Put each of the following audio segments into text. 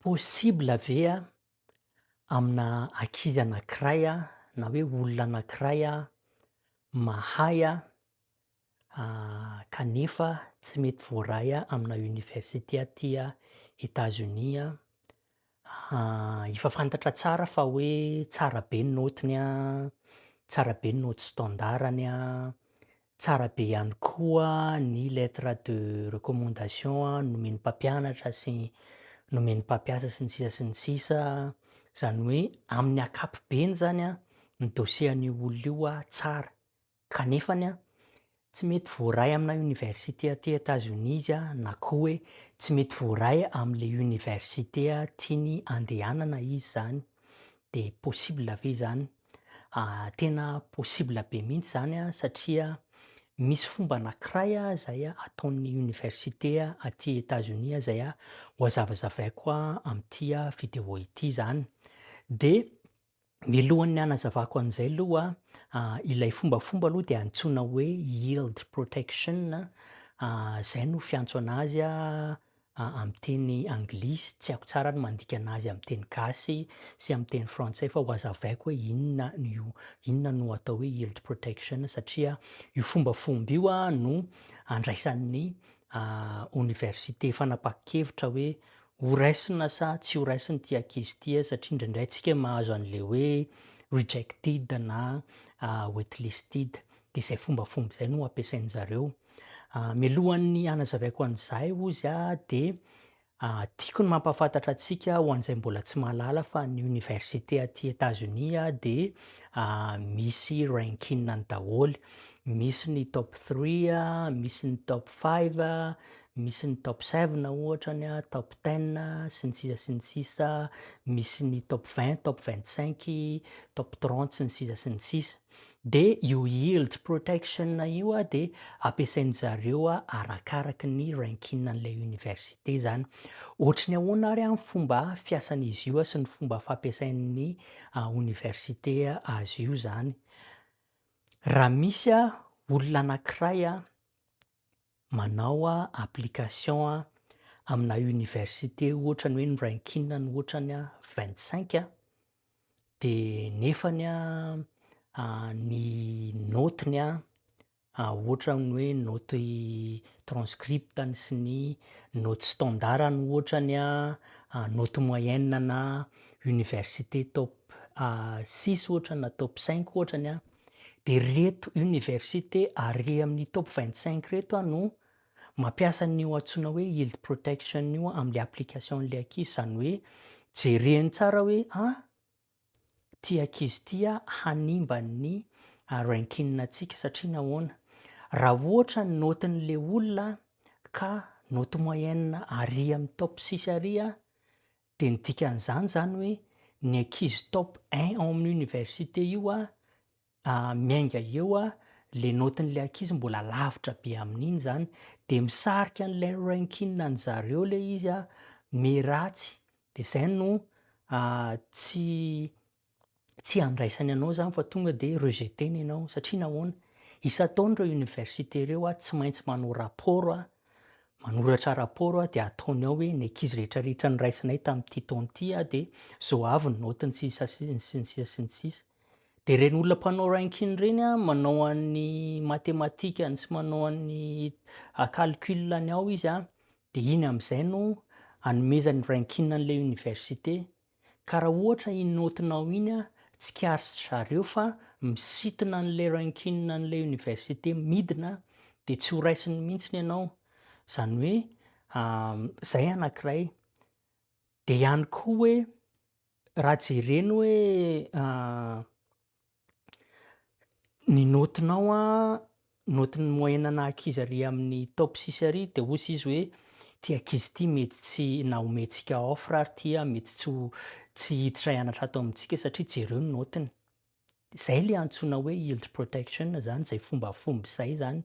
Possible ve amina ankizy anankiray na hoe olona anankiray mahay kanefa tsy mety voaray amina université aty Etats-Unis? Efa fantatra tsara fa hoe tsara be ny naotiny an, tsara be ny naoty standard-ny an, tsara be ihany koa ny lettre de recommandation nomen'ny mpampianatra sy nomen'ny mpampiasa sy ny sisa sy ny sisa, zany hoe amin'ny ankapobeny zany an, ny dossier an'io olona io an tsara, kanefany an tsy mety voaray amina université aty Etats-Unis izy an, na koa hoe tsy mety voaray am'le université tiany andehanana izy zany, de possible ve zany? Tena possible be mihitsy zany an satria misy fomba anankiray zay ataon'ny université aty Etats-Unis zay ho hazavazavaiko am'ty vidéo ity zany. De mialohan'ny hanazavako an'izay aloha, ilay fombafomba aloha de antsoina hoe yield protection, zay no fiantso anazy am'teny anglisy, tsy haiko tsara ny mandika anazy am'teny gasy sy am'teny frantsay fa ho hazavaiko hoe inona io, inona no atao hoe yield protection satria io fombafomba io an no andraisan'ny oniversite fanapahan-kevitra hoe ho raisina sa tsy ho raisina ity ankizy ity satria indraindray tsika mahazo an'le hoe rejected na waitlisted, de zay fombafomba zay no ampiasain-jareo. Mialohan'ny hanazavaiko an'izay hozy a de tiako ny mampahafantatra antsika ho an'izay mbola tsy mahalala fa ny université aty Etats-Unis de misy ranking-ny daholo, misy ny top three, misy ny top five, misy ny top seven ohatrany a, top ten sy ny sisa sy ny sisa, misy ny top 20, top 25, top 30 sy ny sisa sy ny sisa. De io yield protection io a de ampiasain-jareo a arakaraky ny ranking an'ilay université zany. Ohatry ny ahoana ary ny fomba fiasan'izy io sy ny fomba fampiasain'ny université azy io zany? Raha misy a olona anankiray a manao application amina université ohatra ny hoe ny ranking-ny ohatrany a 25 a, de nefany a ny naotiny a ohatra ny hoe naoty transcript-ny sy ny naoty standard-ny ohatrany a, naoty moyenne na université top six ohatra na top cinq ohatrany a, de reto université ary amin'ny top 25 reto a no mampiasa an'io antsoina hoe yield protection io am'le application an'le ankizy, zany hoe jereny tsara hoe ah ty ankizy ty a hanimba ny ranking antsika satria nahoana? Raha ohatra ny naotin'le olona ka naoty moyenne ary amin'ny top six ary a, de ny dikan'izany zany hoe ny ankizy top un ao amin'ny université io a miainga eo a le naotin'le ankizy mbola lavitra be amin'iny zany, de misarika an'lay ranking an-jareo le izy a miharatsy, de zay no tsy andraisany anao zany fa tonga de rejeter-ny ianao satria nahoana? Isan-taona ireo université ireo a tsy maintsy manao rapport a, manoratra rapport a de ataony ao hoe ny ankizy rehetrarehetra noraisinay tamin'ity taona ity a de zao avy ny naotiny sisa sy ny sisa sy ny sisa. De reny olona mpanao ranking reny a manao an'ny matematikany sy manao an'ny calcul-ny ao izy a, de iny am'izay no anomezany ranking an'le université. Ka raha ohatra iny naotinao iny a tsikaritry zareo fa misintona an'le ranking an'le université midina de tsy ho raisiny mihitsiny ianao, zany hoe zay anankiray. De ihany koa hoe raha jereny hoe ny naotinao a, naotin'ny moyenne ana ankizy ary amin'ny top six ary de hozy izy hoe ty ankizy ty mety tsy na omentsika offre ary ty a mety tsy ho tsy hiditra hianatra ato amintsika satria jereo ny naotiny. Zay le antsoina hoe yield protection zany, zay fombafomba zay zany.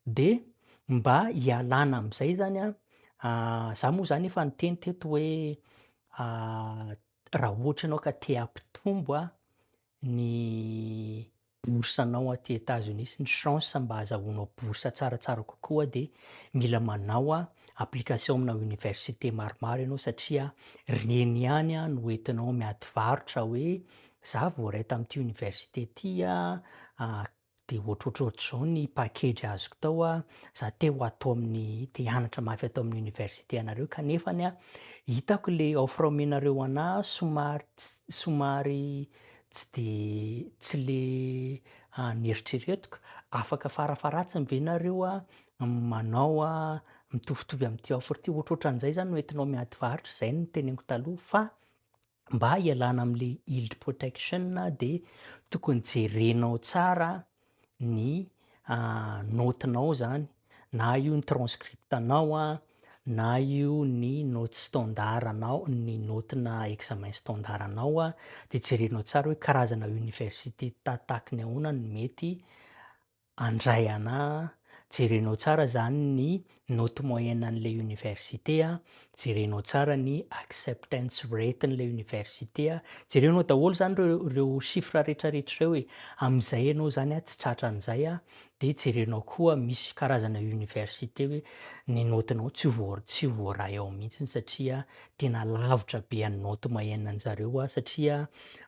De mba hialana am'zay zany a, za moa zany efa niteny teto hoe raha ohatra ianao ka te hampitombo a ny bourse anao aty Etats-Unis sy ny chance mba ahazahoanao bourse tsaratsara kokoa de mila manao application amina université maromaro ianao, satria reny ihany no entinao miady varotra hoe za voaray tamin'ity université ty a, de ohatrohatrohatr'izao ny package azoko tao a, za te ho ato amin'ny, te hianatra mafy ato amin'ny université anareo, kanefany a hitako le offre omenareo anahy somary somary tsy de tsy le nieritreretiko, afaka farafaharatsiny ve nareo a manao a mitovitovy am'ty offre ty? Ohatrohatran'izay zany no entinao miady varotra, zay no teneniko taloha. Fa mba hialana am'le yield protection de tokony jerenao tsara ny note-nao zany, na io ny transcript-nao a, na io ny note standard anao, ny note-na examen standard anao a, de jerenao tsara hoe karazana université tahatahaky ny ahoana no mety handray anahy. Jerenao tsara zany ny note moyenne an'le université a, jerenao tsara ny acceptance rate-n'le université a, jerenao daholo zany reo chiffre rehetrarehetra reo e, am'izay ianao zany a tsy tratran'izay a. De jerenao koa misy karazana université hoe ny note-nao tsy voaray ao mihitsiny satria tena lavitra be any note moyenne an'zareo a, satria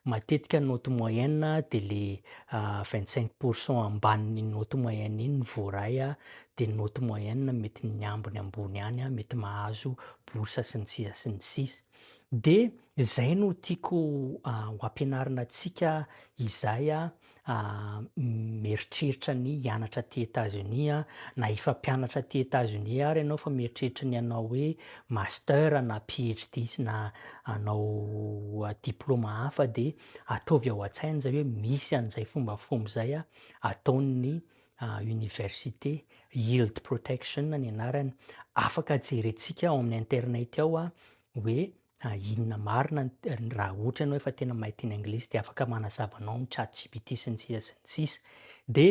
matetika note moyenne de le 25 % ambanin'ny note moyenne iny no voaray a, de note moyenne mety ny ambiny ambony ihany a mety mahazo bourse sy ny sisa sy ny sisa. De zay no tiako ho ampianarina antsika izay a mieritreritra ny hianatra aty Etats-Unis a, na efa mpianatra aty Etats-Unis ary ianao fa mieritreritra ny hanao hoe master na PhD sy na hanao diplôma hafa, de ataovy ao an-tsaina zay hoe misy an'izay fombafomba zay a ataon'ny université, yield protection ny anarany. Afaka jerentsika ao amin'ny internet ao a hoe inona marina raha ohatra ianao efa tena mahay teny anglisy de afaka manazava anao amin'ny ChatGPT sy ny sisa sy ny sisa. De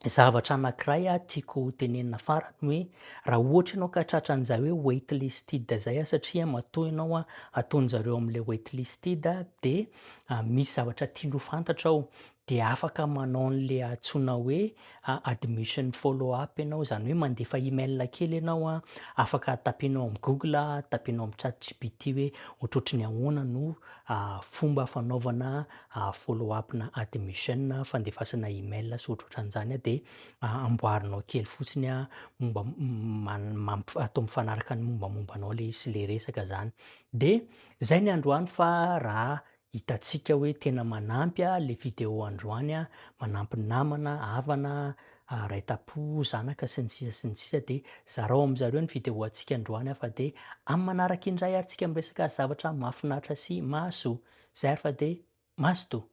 zavatra anankiray a tiako tenenina farany hoe raha ohatra ianao ka tratran'izay hoe waitlisted zay a, satria matoa ianao a ataon'zareo am'le waitlisted de misy zavatra tiany ho fantatra ao, de afaka manao an'le antsoina hoe admission follow up ianao, zany hoe mandefa email kely ianao a, afaka tapenao amin'ny Google, tapenao amin'ny ChatGPT hoe ohatrohatry ny ahoana no fomba fanaovana follow up na admission, fandefasana email sy ohatrohatran'izany a, de amboarinao kely fotsiny a momba atao mifanaraka ny mombamomba anao le izy sy le resaka zany. De zay ny androany, fa raha hitantsika hoe tena manampy a le vidéo androany a, manampy namana, havana, ray tam-po, zanaka sy ny sisa sy ny sisa, de zarao am'zareo ny vidéo antsika androany a, fa de amin'ny manaraka indray ary tsika miresaka zavatra mahafinaritra sy mahasoa zay ary, fa de mazotoa.